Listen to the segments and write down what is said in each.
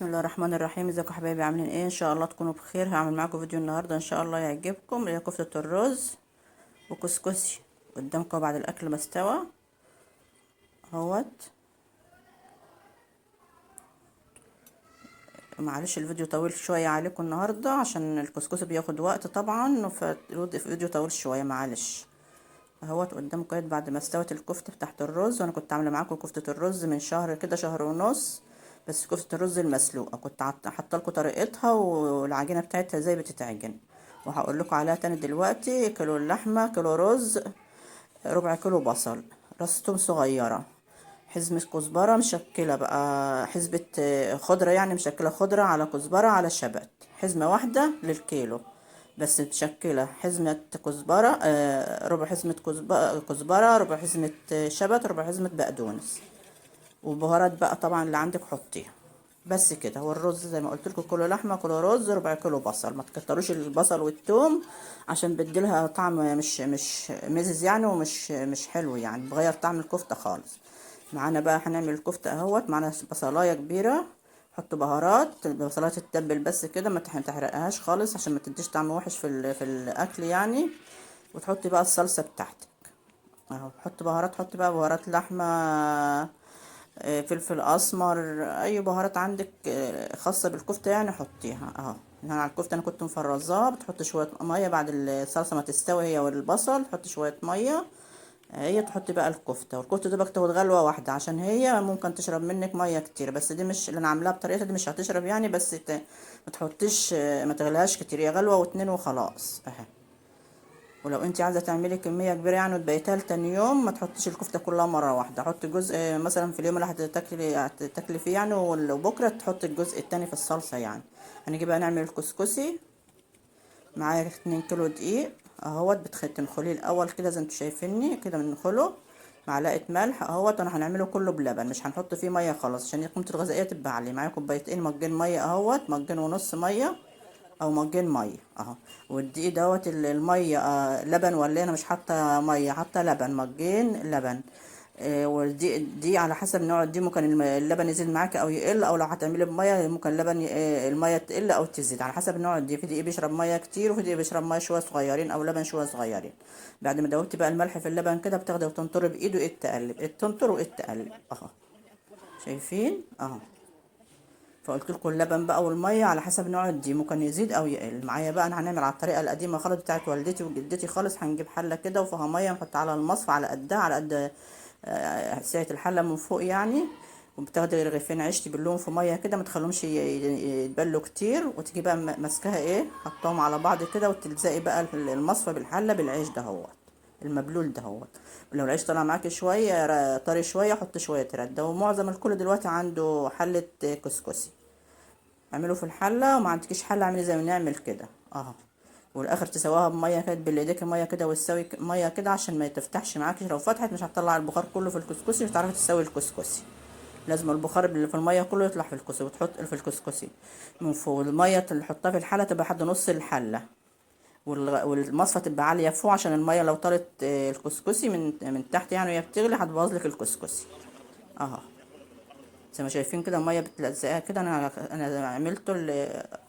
بسم الله الرحمن الرحيم. ازيكم حبايبي؟ عاملين ايه؟ ان شاء الله تكونوا بخير. هعمل معاكم فيديو النهارده ان شاء الله يعجبكم، اللي هي كفته الرز وكسكسي قدامكم بعد الاكل ما استوى اهوت. معلش الفيديو طويل شوية عليكم النهارده عشان الكسكسي بياخد وقت طبعا، فالفيديو طويل شوية معلش. اهوت قدامكم بعد ما استوت الكفتة بتاعت الرز، وانا كنت عامله معاكم كفته الرز من شهر كده، شهر ونص، بس كفته الرز المسلوقه كنت حاطه لكم طريقتها والعجينه بتاعتها ازاي بتتعجن، وهقول لكم عليها تاني دلوقتي. كيلو اللحمة، كيلو رز، ربع كيلو بصل، راس توم صغيرة، حزمه كزبره مشكلة بقى، حزبه خضرة يعني مشكلة خضرة على كزبره على شبت، حزمه واحدة للكيلو بس مشكلة، حزمه كزبره، ربع حزمه كزبره، ربع حزمه شبت، ربع حزمه بقدونس، وبهارات بقى طبعا اللي عندك حطيها. بس كده. هو الرز زي ما قلت لكم كيلو لحمه، كيلو رز، ربع كيلو بصل. ما تكتروش البصل والثوم عشان بيديلها طعم مش مزز يعني، ومش مش حلو يعني، بغير طعم الكفتة خالص. معانا بقى هنعمل الكفتة اهوت. معانا بصلايه كبيرة، حط بهارات، البصلايه تتبل بس كده، ما تحرقهاش خالص عشان ما تديش طعم وحش في الاكل يعني. وتحطي بقى الصلصه بتاعتك اهو. حط بهارات، حط بقى بهارات لحمه، فلفل اسمر، اي بهارات عندك خاصة بالكفته يعني حطيها اهو. هنا على الكفتة انا كنت مفرزاها، بتحط شوية مية بعد الصلصه ما تستوي هي والبصل، تحط شوية مية هي، تحطي بقى الكفتة. والكفته دي بقى تاخد غلوه واحدة عشان هي ممكن تشرب منك مية كتير، بس دي مش اللي انا عاملاها بطريقتها دي مش هتشرب يعني، بس ما تحطيش، ما تغليهاش كتير، هي غلوه واتنين وخلاص اهي. ولو انت عايزه تعملي كمية كبيرة يعني وتبيتها لتاني يوم، ما تحطيش الكفتة كلها مرة واحدة، حطي جزء مثلا في اليوم اللي هتاكلي فيه يعني، وبكره تحطي الجزء التاني في الصلصه يعني. هنيجي بقى نعمل الكسكسي. معايا 2 كيلو دقيق اهوت، بتنخليه الاول كده زي ما انتوا شايفيني كده، بنخله معلقه ملح اهوت. انا هنعمله كله بلبن، مش هنحط فيه مية خالص عشان قيمته الغذائية تبقى عالية. معايا كوبايتين مجين مية اهوت، مجين ونص مية او مجين مية اهو. والدقيق دوت المية لبن، ولا انا مش حاطه مية، حاطه لبن، مجين لبن. والدقيق دي على حسب نوع الدقيق، ممكن اللبن يزيد معاك او يقل، او لو هتعملي بميه ممكن اللبن المية تقل او تزيد على حسب نوع الدقيق. في دقيق بيشرب مية كتير، وفي دقيق بيشرب مية شوية صغيرين او لبن شوية صغيرين. بعد ما دوبتي بقى الملح في اللبن كده، بتاخدي وتنطري بايده، ايه تقلب، ايه تنطر وايه تقلب اهو، شايفين اهو. فقلت لكم اللبن بقى والمية على حسب نوع الدقيق ممكن يزيد او يقل. معايا بقى انا هنعمل على الطريقة القديمة خالص بتاعت والدتي وجدتي خالص. هنجيب حله كده وفيها مية، نحط على المصفى على قدها، على قد سعة الحلة من فوق يعني. وبتاخدي رغيفين عيش تبلهم في مية كده، ما تخليهمش يتبلوا كتير، وتيجي بقى ماسكاها ايه، حطاهم على بعض كده، وتلزقي بقى المصفى بالحله بالعيش دهوت المبلول دهوت. لو العيش طلع معاكي شوية طري شوية، حط شوية رده. ومعظم الكل دلوقتي عنده حله كسكسي، اعمله في الحلة. وما عندكيش حله اعملي زي ما نعمل كده اهو. والاخر تسواها بميه كده، بالايديك مية كده، وتساوي مية كده عشان ما تفتحش معاكي. لو فتحت مش هتطلع البخار كله في الكسكسي، مش هتعرفي تسوي الكسكسي. لازم البخار اللي في المية كله يطلع في الكسكسي، وتحط في الكسكسي من فوق. المية اللي تحطها في الحلة تبقى لحد نص الحلة، والمصفى تبقى عالية فوق عشان المية لو طارت الكسكسي من تحت يعني وهي بتغلي هتبوظ لك الكسكسي اهو. زي ما شايفين كده المية بتلزقها كده. انا عملته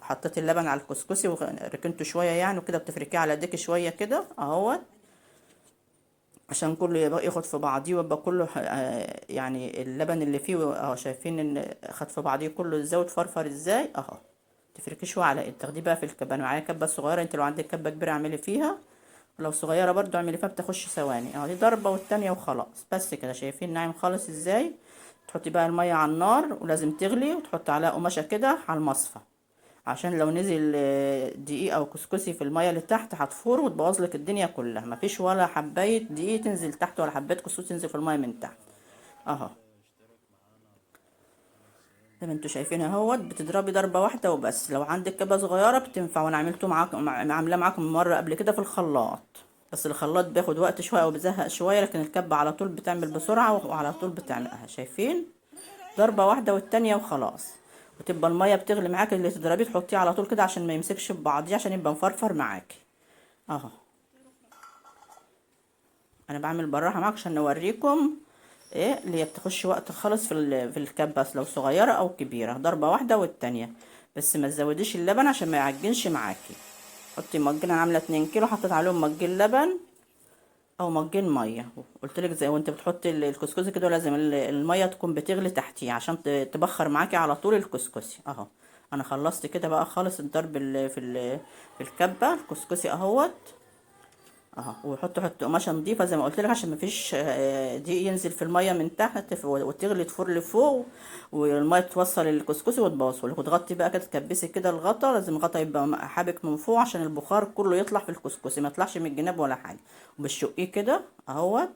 حطيت اللبن على الكسكسي وركنته شوية يعني وكده، بتفركيه على ايديك شوية كده اهوت عشان كله يبقى ياخد في بعضيه، ويبقى كله يعني اللبن اللي فيه اهو، شايفين ان خد في بعضيه كله ازاي وتفرفر ازاي اهو. تفركيه شوية على ايدك، تاخديه بقى في الكبه. انا معايا كبه صغيرة، انت لو عندك كبه كبيرة اعملي فيها، ولو صغيرة برضو اعملي فيها، بتاخدش ثواني اهو. دي ضربه والتانية وخلاص بس كده. شايفين ناعم خالص ازاي. تحطي بقى المية على النار ولازم تغلي، وتحطي عليها قماشة كده على المصفى عشان لو نزل دقيق او كسكسي في المية اللي تحت هتفور وتبوظ لك الدنيا كلها. مفيش ولا حبايه دقيق تنزل تحت ولا حبايه كسكسي تنزل في المية من تحت اهو. زي ما انتوا شايفين اهوت، بتضربي ضربه واحدة وبس. لو عندك كبه صغيرة بتنفع، وانا عملته معاكم، عاملاه معاكم مرة قبل كده في الخلاط، بس الخلاط بياخد وقت شوية او بيزهق شوية، لكن الكبه على طول بتعمل بسرعة وعلى طول بتعملها. شايفين ضربه واحدة والتانية وخلاص. وتبقى المية بتغلي معاك، اللي تضربيه تحطيه على طول كده عشان ما يمسكش في بعضيه، عشان يبقى مفرفر معاكي اهو. انا بعمل براحة معاك عشان نوريكم ايه اللي هي بتخش وقت خالص في الكبه، لو صغيرة او كبيرة، ضربه واحدة والتانية. بس ما تزوديش اللبن عشان ما يعجنش معاكي. حطي مجين، انا عامله 2 كيلو، حطيت عليهم مجين لبن او مجين مية. قلت لك زي وانت بتحطي الكسكسي كده لازم المية تكون بتغلي تحتيه عشان تبخر معاكي على طول الكسكسي اهو. انا خلصت كده بقى خالص الضرب في الكبه الكسكسي اهوت اهو. وحط قماشة نضيفه زي ما قلت لك عشان مفيش دقيق ينزل في المية من تحت وتغلي تفور لفوق، والمية توصل للكسكسي وتبوظه لك. وتغطي بقى كده، تكبسي كده الغطا، لازم الغطا يبقى حابك من فوق عشان البخار كله يطلع في الكسكسي، ما يطلعش من الجناب ولا حاجة. وبتشقيه كده اهوت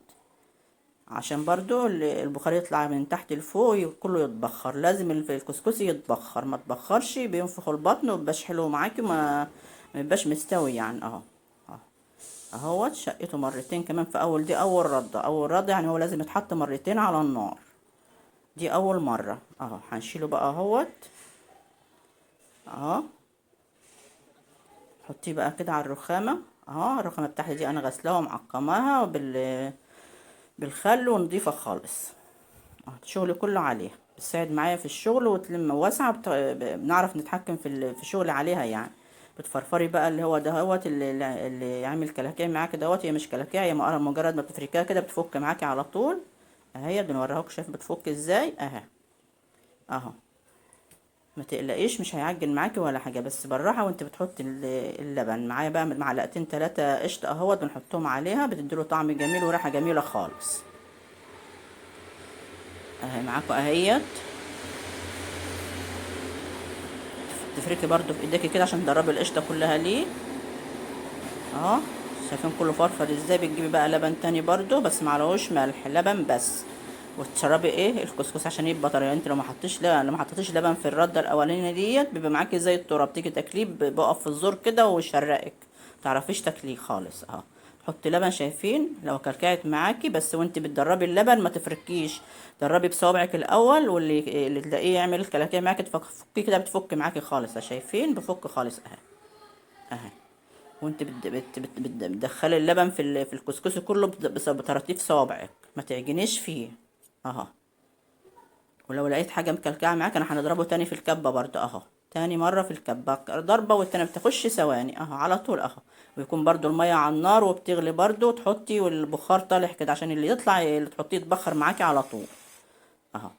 عشان برضو البخار يطلع من تحت لفوق، كله يتبخر. لازم الكسكسي يتبخر، ما تبخرش بينفخ البطن ومبقاش حلو معاكي، ما يبقاش مستوي يعني اهو. اهوت شقيته مرتين كمان في اول، دي اول رده، اول رده يعني هو لازم يتحط مرتين على النار، دي اول مرة اهو. هنشيله بقى اهوت اهو، حطيه بقى كده على الرخامه اهو. الرخامه بتاعتي دي انا غسلاها ومعقماها بالخل ونضيفه خالص اهو. الشغل كله عليها، بتساعد معايا في الشغل وتلم واسعة، بنعرف نتحكم في الشغل عليها يعني. بتفرفري بقى اللي هو دهوت اللي عامل كلاكيع معاكي دهوت، هي مش كلاكيع، هي مجرد ما بتفركيها كده بتفك معاكي على طول اهي. بنوريهاك شايف بتفك ازاي اهي اهو. ما تقلقيش مش هيعجن معاكي ولا حاجة، بس بالراحة وانت بتحطي اللبن. معايا بقى معلقتين 3 قشطه اهوت بنحطهم عليها، بتديله طعم جميل وريحه جميلة خالص اهي معاكم اهيت. تفركي برضو في ايديكي كده عشان تدربي القشطه كلها ليه اهو. شايفين كله فرفر ازاي. بتجيبي بقى لبن تاني برضو بس معلهوش ملح، لبن بس، وتشربي ايه الكسكس عشان يبقى طري. انت لو ما حطيتش لبن، لو ما حطيتيش لبن في الردة الاولانية ديت بيبقى معاكي زي التراب، تيجي تاكليه بيقف في الزور كده ويشرقك، متعرفيش تاكليه خالص اهو. حطي لبن، شايفين لو كلكعت معاكي بس وانت بتدربي اللبن ما تفركيش، دربي بصوابعك الاول، واللي تلاقيه يعمل الكلاكيع معاكي تفكيه كده، بتفك معاكي خالص. شايفين بفك خالص اهي اهي. وانت بتدخلي اللبن في الكسكسي كله بطراطيف صوابعك، ما تعجنيش فيه اهو. ولو لقيت حاجة مكلكعه معاك انا هنضربه تاني في الكبه برضو اهو، تاني مرة في الكبه ضربه والتانية بتخش ثواني اهو على طول اهو. ويكون برضو المية على النار وبتغلي برضو، تحطي والبخار طالع كده عشان اللي يطلع اللي تحطيه يتبخر معاكي على طول اهو.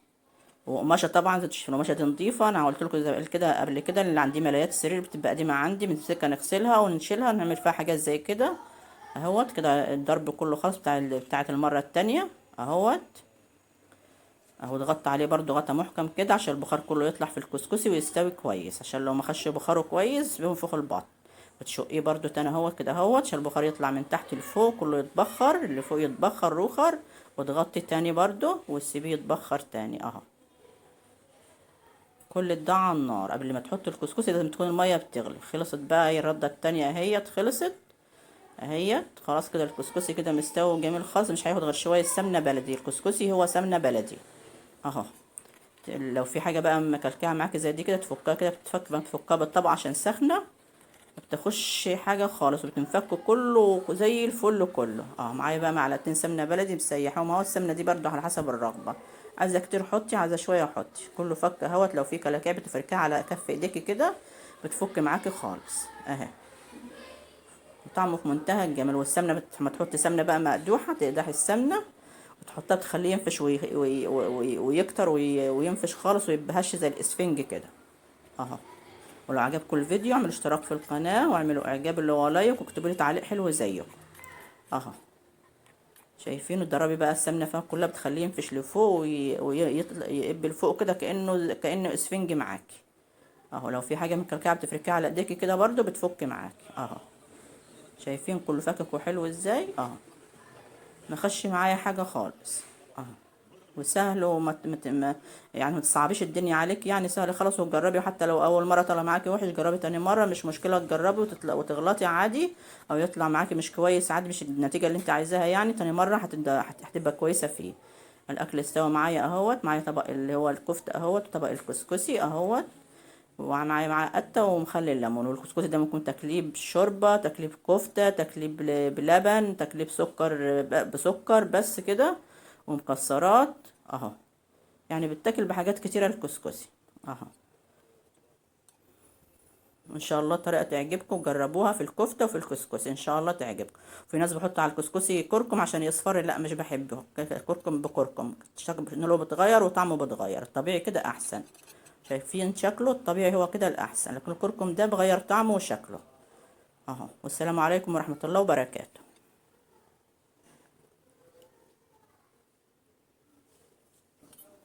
وقماشه طبعا زي تشوفوا القماشه دي نظيفة، انا قلت لكم زي كده قبل كده اللي عندي ملايات السرير بتبقى قديمة عندي، بنمسكها نغسلها ونشيلها نعمل فيها حاجات زي كده اهوت كده. الضرب كله خالص بتاعه المرة التانية اهوت اهو. ضغطت عليه برضو غطا محكم كده عشان البخار كله يطلع في الكسكسي ويستوي كويس، عشان لو ما خش بخاره كويس بينفخ البطن. وتشقيه برضو تاني اهوت كده اهوت عشان البخار يطلع من تحت لفوق كله يتبخر، اللي فوق يتبخر روخر. وتغطي تاني برضو وتسيبيه يتبخر تاني اهو. كل ده على النار قبل ما تحط الكسكسي لازم تكون المية بتغلي. خلصت بقى هي الردة التانية اهيت، خلصت اهيت خلاص كده. الكسكسي كده مستوي وجميل خالص، مش هياخد غير شوية سمنه بلدي. الكسكسي هو سمنه بلدي اهو. لو في حاجة بقى مكلكعه معاكي زي دي كده تفكها كده، بتفك بقى تفكها بالطبق عشان سخنة، ما بتاخدش حاجة خالص وبتنفك كله زي الفل كله اه. معايا بقى معلقتين سمنه بلدي مسيحاهم اهو. السمنة دي برضو على حسب الرغبة، عايزه كتير حطي، عايزه شوية حطي، كله فك اهوت. لو في كلاكيع بتفركها على كف ايديكي كده بتفك معاكي خالص اهي. طعمه في منتهى الجمال. والسمنه ما تحطي سمنه بقى مقدوحه، تقدحي السمنة وتحطها تخليه ينفش ويكتر وينفش خالص ويبقى هش زي الاسفنج كده اهو. ولو عجبكم الفيديو اعملوا اشتراك في القناة واعملوا اعجاب اللي هو لايك، واكتبوا لي تعليق حلو زيكم اهو. شايفين؟ وتدربي بقى السمنة فيها كلها، بتخليه ينفش لفوق ويقب لفوق كده كانه اسفنج معاكي اهو. لو في حاجة مكلكعه بتفركيها على ايديكي كده برضو بتفك معاكي اهو. شايفين كله فاكك وحلو ازاي اهو، ما خش معايا حاجة خالص اهو. وسهل وما يعني ما تصعبيش الدنيا عليك يعني، سهل خالص. وتجربي، وحتى لو اول مرة طلع معاكي وحش جربي تاني مرة، مش مشكلة، تجربي وتغلطي عادي، او يطلع معاكي مش كويس عادي، مش النتيجة اللي انت عايزاها يعني، تاني مرة هتبقى كويسة فيه. الاكل استوى معايا اهوت، معايا طبق اللي هو الكفتة اهوت، وطبق الكسكسي اهوت، ومعايا معاه قته ومخلي الليمون. والكسكسي ده ممكن تاكليه بشوربه، تاكليه بكفته، تاكليه بلبن، تاكليه بسكر، بسكر بس كده. ومكسرات اهو. يعني بتاكل بحاجات كتيرة الكسكسي اهو. ان شاء الله طريقه تعجبكم، جربوها في الكفتة وفي الكسكسي ان شاء الله تعجبكم. في ناس بحط على الكسكسي كركم عشان يصفر، لا مش بحبه كركم بكركم، شكله بتغير وطعمه بتغير، الطبيعي كده احسن. شايفين شكله الطبيعي هو كده الاحسن، لكن الكركم ده بغير طعمه وشكله اهو. والسلام عليكم ورحمة الله وبركاته.